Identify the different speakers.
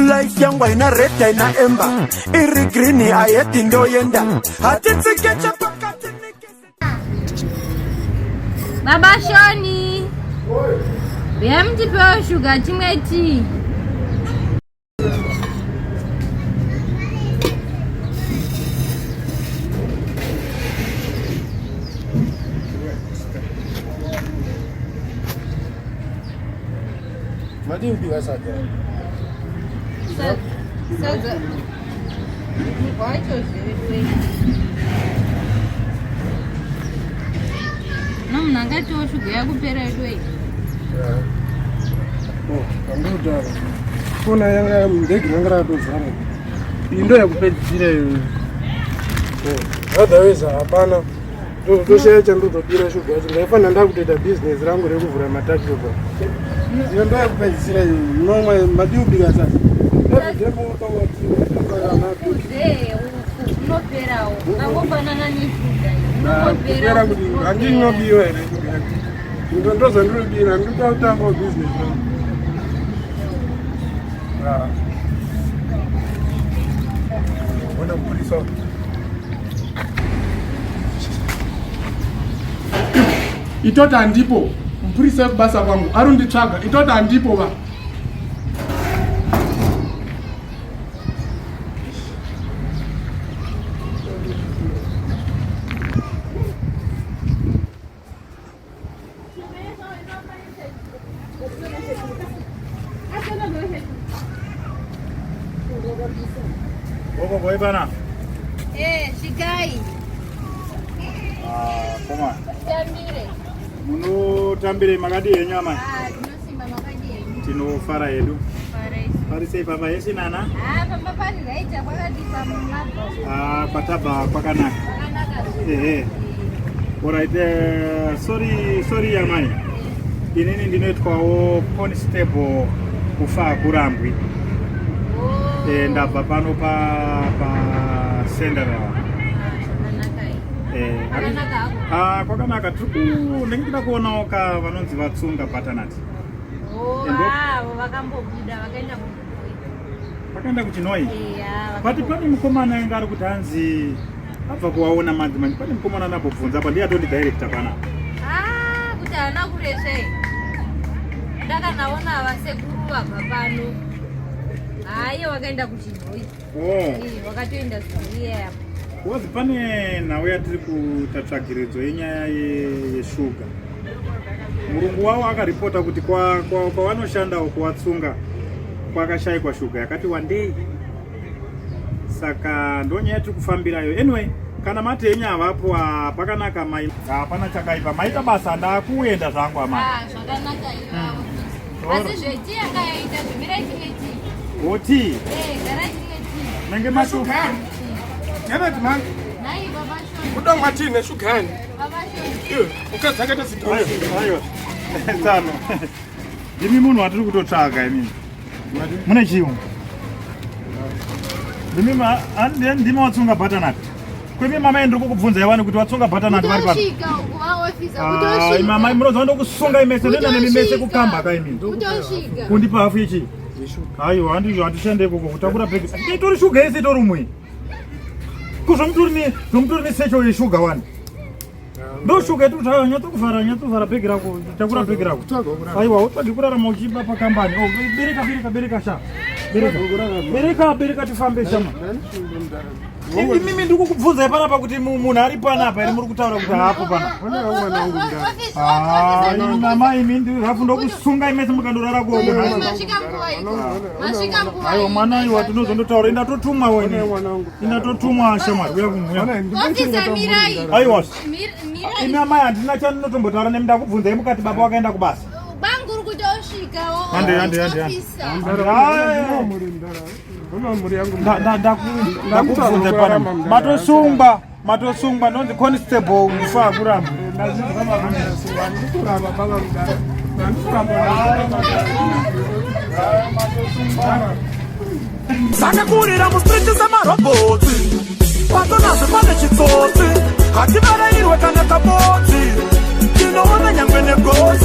Speaker 1: Life yangu haina red haina amber, iri green ayeti ndoyenda. Hatitsike chepakati.
Speaker 2: Baba Shoni, uyai mutipewo shuga timwe tii.
Speaker 3: Madii kubika sadza?
Speaker 2: Sadza wacho zvewe. No munhu angatiwo shuga yakupera yedu iyi.
Speaker 3: Andikutaura. Fona yanga ndege ranga rakatozara. Iyi ndo yakupedzisira iyoyo. Otherwise hapana. Ndoshaya chandotobira shuga yacho. Ndaifanira ndakutoita business rangu rekuvhura mataxi. Iyo ndo yakupedzisira iyoyo. Munomwa madii kubika sadza? Everyday munotanga
Speaker 2: Zee upfu unoperawo. Ungangofanana neshuga iyi.
Speaker 3: Kupera
Speaker 2: Unongopera.
Speaker 3: kuti handinobiwa here shuga yacho. Ndozvandinobira ndinoda kutangawo business rangu. Ah.
Speaker 4: Ona mupurisa. Itoti handipo mupurisa wekubasa kwangu ari kunditsvaga itoti handipo va.
Speaker 5: Boko boy bana.
Speaker 2: Eh, svikai.
Speaker 5: Ah, koma.
Speaker 2: Tambire.
Speaker 5: Munotambire makadii henyu amai?
Speaker 2: Ah, tinosimba makadii henyu.
Speaker 5: Tinofara hedu.
Speaker 2: Fara isu.
Speaker 5: Pari sei pamba yese nana?
Speaker 2: Ah, pamba pari right kwakadii pamabva.
Speaker 5: Ah, kwatabva kwakanaka.
Speaker 2: Kwakanaka.
Speaker 5: Ehe. Alright, sorry, sorry amai. Inini ndinoitwawo constable kufa kurambwi.
Speaker 2: Oh.
Speaker 5: Eh, ndabva pano pa pa Central.
Speaker 2: Zvakanaka iyi.
Speaker 5: Eh,
Speaker 2: Kwakanaka hako.
Speaker 5: Ah, kwakanaka. Tiri ku ndenge kuda kuonawo ka vanonzi Vatsunga Butternut.
Speaker 2: Oh,
Speaker 5: Endo-
Speaker 2: ah, vakambobuda vakaenda kuChinhoyi.
Speaker 5: Vakaenda kuChinhoyi.
Speaker 2: Eya,
Speaker 5: But pane mukomana anga ari kuti hanzi abva kuwaona manje manje pane mukomana anambobvunza apa ndiye atondi director panapa.
Speaker 2: Ah, kuti haana kuresve. Ndakanaona vasekuru vabva pano. Haye wakaenda kuChinhoyi.
Speaker 5: Oh.
Speaker 2: Eh, wakatoenda zuva apo.
Speaker 5: Because pane nhau yatiri kuita tsvagiridzo yenyaya yeshuga. Murungu wavo akaripota kuti kwavanoshandawo kuVatsunga kwakashayikwa shuga yakati wandei. Saka ndonyaya yatiri kufambirayo. Anyway, kana mati henyu havapo pakanaka mai. Hapana chakaipa. Maita basa ndakuenda zvangu amai.
Speaker 2: Ah, zvakanaka ivavo. Asi zveti yanga yaita zvimirai timwe tii.
Speaker 5: Oti
Speaker 2: Eh, garai timwe tii.
Speaker 5: menge mashuga.
Speaker 3: Janet man,
Speaker 2: Nhai baba Shoni.
Speaker 3: kudomwa tii neshugani.
Speaker 2: Baba Shoni.
Speaker 3: Iwe, mukadzi akaita zidhonzi.
Speaker 5: Aiwa, aiwa. Tsano. Ndimi munhu watiri kutotsvaga imimi. Mune chiyungu. Ndimi ndimi Watsunga Butternut. Kwemi mama ndiri kukubvunza iwani kuti Watsunga Butternut vari papi.
Speaker 2: Kutosvika uku vaofisa
Speaker 5: Ah,
Speaker 2: kutosvika.
Speaker 5: mama munoziva ndokusunga imese ndoenda nemi mese kukamba ka imimi.
Speaker 2: Kutosvika.
Speaker 5: Kundipa hafu yechi. Aiwa handizvo handishande ikoko kutakura bhegi. Itori shuga yese itori umwe. Ko zvomutori nesecho yeshuga wani. Ndo shuga yetu tayo nyatsokuvhara nyatsovhara bhegi rako takura bhegi rako. Aiwa utsvage kurarama uchiba pakambani. Oh, bereka bereka bereka sha. Bereka. Bereka bereka tifambe shama. Imimi ndiri kukubvunzai panapa kuti munhu ari panapa here muri kutaura kuti haapo panapa. Ah, mama imi ndiri rafu ndokusunga imese mukandorara kuoko.
Speaker 2: Masvika nguva iko. Masvika nguva.
Speaker 5: Aiwa mwana aiwa tinozondotaura indatotumwa weni. Indatotumwa shamwari uya kumuya.
Speaker 2: Ofisa mirai.
Speaker 5: Aiwa.
Speaker 2: Mirai.
Speaker 5: Imi amai handina chandinotombotaura nemi ndakubvunzai mukati baba wakaenda kubasa.
Speaker 2: Banguri kutosvika.
Speaker 5: Hande, hande, hande, hande. Ndakubvunza pana matosungwa matosungwa ndonzi constable mufa kuramba.
Speaker 1: Sakakurira mustreet semarobhotsi patonazve pane chitsotsi hativarayirwe kana kabotsi tinoona nyangwe negosi.